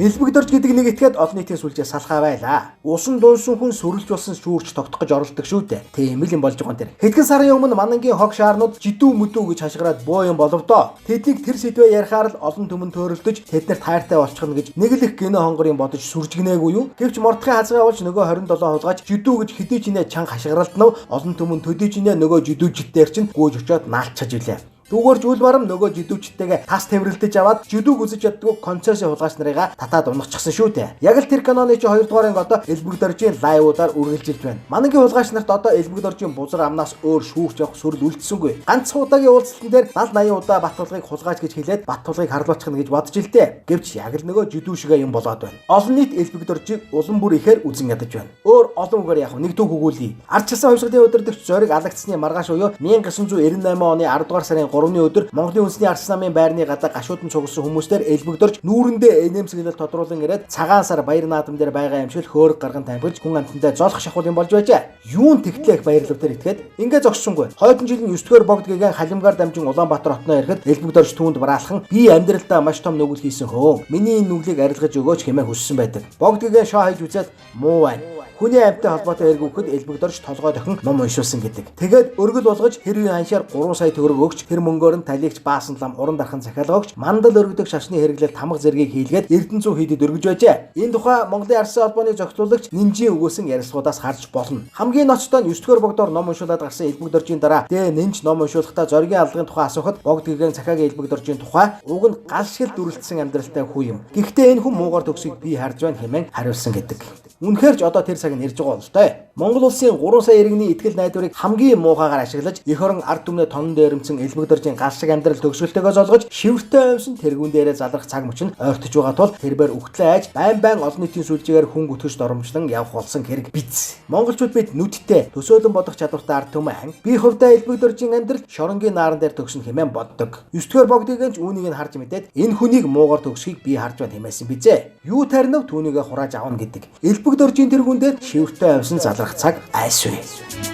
Элбэг дорж гэдэг нэг этгээд олон нийтийн сүлжээ салхаа байлаа. Усан дунсан хүн сүрэлж болсон шүүрч тогтох гэж оролддог шүү дээ. Тийм л юм болж байгаа юм тэр. Хэдхэн сарын өмнө Манангийн хог шаарнууд жидүү мүдүү гэж хашгираад боо юм болов доо. Тэднийг тэр сэдвээ ярихаар л олон түмэн төөрөлдөж тэднэрт хайртай болчихно гэж нэг л их кино хонгорын бодож сүржигнээгүй юу? Гэвч мордохын хазгай болж нөгөө 27 хулгайч жидүү гэж хэдий ч нэ чанга хашгиралд нь олон түмэн төдий ч нэ нөгөө жидүүчдээр чинь гүйж очиод наалчхаж илээ. Түүгээр үл барам нөгөө жидүүчтэйгээ тас тэврэлдэж аваад жидүүг үзэж яддгүй концерсын хулгайч нарыгаа татаад унахчихсан шүү дээ. Яг л тэр киноны чи 2 дугаар анги одоо Элбэг доржийн лайвуудаар үргэлжилж байна. Манангийн хулгайч нарт одоо Элбэг доржийн бузар амнаас өөр шүүрч явах сүрэл үлдсэнгүй. Ганц удаагийн уулзалтан дээр 70 80 удаа Баттулгыг хулгайч гэж хэлээд Баттулгыг харлуулчихна гэж бодож илтээ. Гэвч яг л нөгөө жидүү шигэ юм болоод байна. Олон нийт Элбэг доржийг улам бүр ихээр үзэн ядаж байна. Өөр олон үгээр яг нэг түүх өгүүлье. Ардчилсан хувьсгалын удирдагч Зориг алагдсны маргааш буюу 1998 оны 10 дугаар сарын 3-ны өдөр Монголын үндэсний арчсан намын байрны гадаа гашуудан цугласан хүмүүстээр Элбэг дорж нүүрэндээ энэмсэглэл тодруулан ирээд цагаан сар баяр наадам дээр байгаа юм шиг хөөрг гарган тамхилж хүн амьтандаа золох шахуул юм болж байжээ. Юун тэгтлээ их баярлав дээр итгээд ингээ зогссонгүй. Хойдон жилийн 9-р богд гээгэн Халимгаар дамжин Улаанбаатар хотноо ирэхэд Элбэг дорж түүнд браалхан би амьдралдаа маш том нүгэл хийсэн хөө. Миний энэ нүглийг арилгаж өгөөч хэмээн хүссэн байдаг. Богд гээгэн шоо хийж үзээд муу байна. Хүний амьтай холбоотой хэрэг өгөхөд Элбэг дорж толгой дохин ном уншуулсан гэдэг. Тэгээд өргөл болгож тэр үеийн ханшаар 3 сая төгрөг өгч тэр мөнгөөр нь талигч баасан лам уран дархан захиалга өгч мандал өргөдөг шашны хэрэглэл тамга зэргийг хийлгээд Эрдэнэ зүү хийдэд өргөж байжээ. Энэ тухай Монголын Арсын холбооны зохицуулагч Нинжийн өгөөсөн ярилцлагуудаас харж болно. Хамгийн ноцтой нь 9-р богдоор ном уншуулад гарсан Элбэг доржийн дараа Дэ Нинж ном уншуулахдаа Зоригийн аллагын тухай асуухад богд гэгэн захаагийн Элбэг доржийн тухай уг нь гал шиг дүрлэлтсэн амьдралтай хүү юм. Гэхдээ энэ хүн муугар төгсгийг би харж байна хэмээн хариулсан гэдэг. Үнэхээр ч одоо тэр цаг нь ирж байгаа бололтой. Монгол улсын 3 сая иргэний итгэл найдварыг хамгийн муухайгаар ашиглаж эх орон ард түмнээ тонон дээрэмцэн Элбэг доржийн гал шиг амьдрал төгсгөлтэйгөө золгож шивэртэй оймсон тэргүүн дээрээ залрах цаг мөч нь ойртож байгаа тул тэрбээр үхтлээ айж байн байн олон нийтийн сүлжээгээр хүн гүтгэж доромжлон явах болсон хэрэг биз. Монголчууд бид нүдтэй төсөөлөн бодох чадвартай ард түмэн би хувьдаа Элбэг доржийн амьдрал шоронгийн нааран дээр төгснө хэмээн боддог. 9-р богдыг нь ч үүнийг нь харж мэдээд энэ хүнийг муугар төгсөхийг би харж байна хэмээсэн бизээ. Юу тарнав түүнийгээ хурааж авна гэдэг. Элбэг доржийн тэргүүн дээр шивэртэй оймсон залрах цаг айсвэ.